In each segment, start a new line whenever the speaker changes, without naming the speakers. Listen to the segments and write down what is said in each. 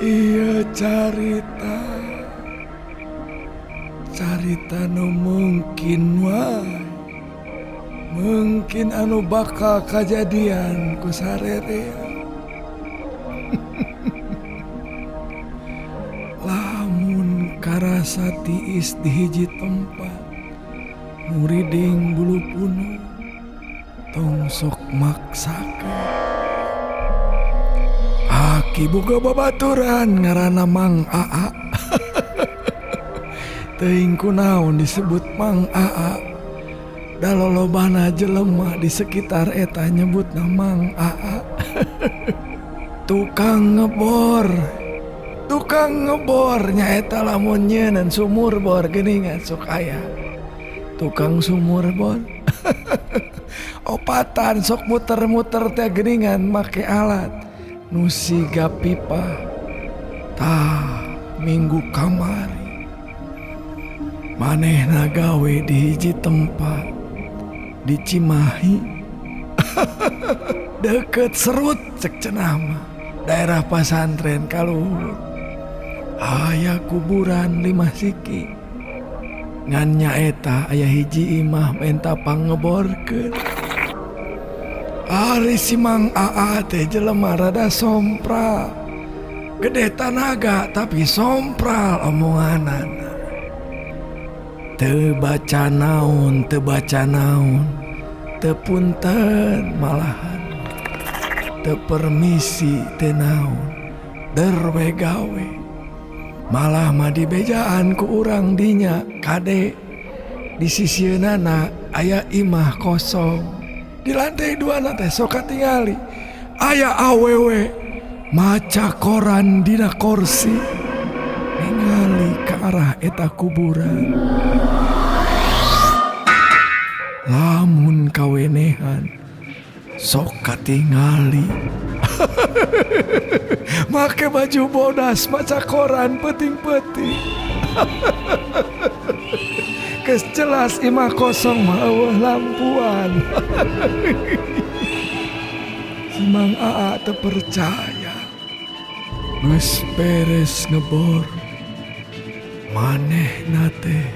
Ieu carita carita nu mungkin wae mungkin anu bakal kajadian ku sarerea. Lamun karasa tiis di hiji tempat muriding bulu punduk tong sok maksakeun. Aki boga babaturan ngaranna Mang Aa. Teuing kunaon disebut Mang Aa. Da lolobana jelema di sekitar eta nyebutna Mang Aa. Tukang ngebor. Tukang ngebor nyaeta lamun nyieun sumur bor geuningan sok aya. Tukang sumur bor. Opatan sok muter-muter teh geuningan make alat nu siga pipa. Tah minggu kamari manehna gawe di hiji tempat di Cimahi. Deket Serut cek cenah mah daerah pasantren kaluhur. Aya kuburan 5 siki. Ngan nyaeta aya hiji imah menta pangeborkeun. Ari si Mang Aa teh jelema rada sompral. Gede tanaga tapi sompral omonganana. Teu baca naon, teu baca naon, teu punten malahan. Teu permisi teu naon, der we gawe. Malah mah dibejaan ku urang dinya kade. Di sisieunana aya imah kosong. Di lantai 2 na teh sok katingali aya awewe maca koran dina korsi ningali ka arah eta kuburan. Lamun kawenehan sok katingali. Make baju bodas maca koran peuting-peuting. Geus jelas imah kosong mah eueuh lampuan. Si Mang Aa teu percaya. Geus beres ngebor. Manehna teh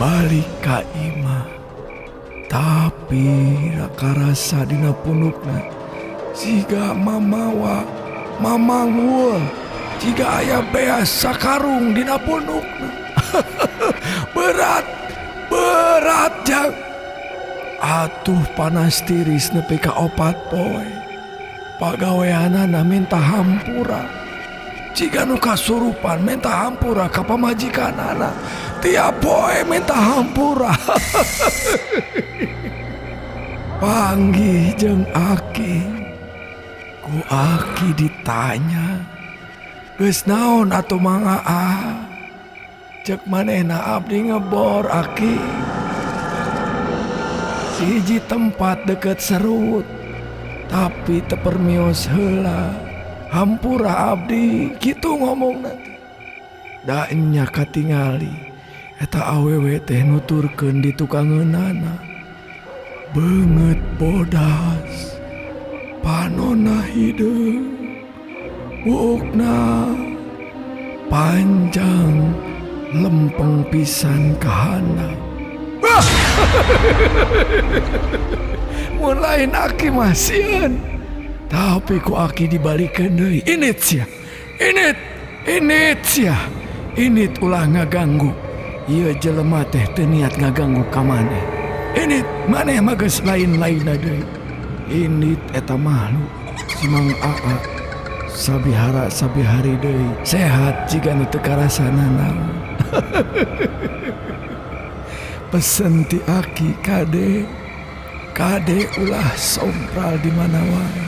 balik ka imah. Tapi karasa dina pundukna siga mamawa mamangul jiga aya beas sakarung dina pundukna. Berat, berat jang. Atuh panas tiris nepi ka 4 poe. Pagaweanana minta hampura. Jiga nu kasurupan minta hampura ka pamajikanana. Tiap poe minta hampura. Panggih jeung aki. Ku aki ditanya, geus naon atuh Mang Aa? Cek manehna abdi ngebor aki. Hiji tempat deket Serut, tapi teu permios heula. Hampura abdi, kitu ngomongna teh. Da nya katingali eta awewe teh nuturkeun di tukangeunana. Beungeut bodas, panonna hideung, buukna panjang lempeng pisan kahana. Mun lain aki mah sieun. Tapi ku aki dibalikeun deui. Init sia. Init, init sia. Init ulah ngaganggu. Ieu jelema teh teu niat ngaganggu ka maneh. Init maneh mah geus lain-lainna deui. Init eta makhluk si Mang Aa sabihara sabihari deui sehat jiga nu teu karasa nanaon. Pesen ti aki kade, kade ulah sompral di mana wae.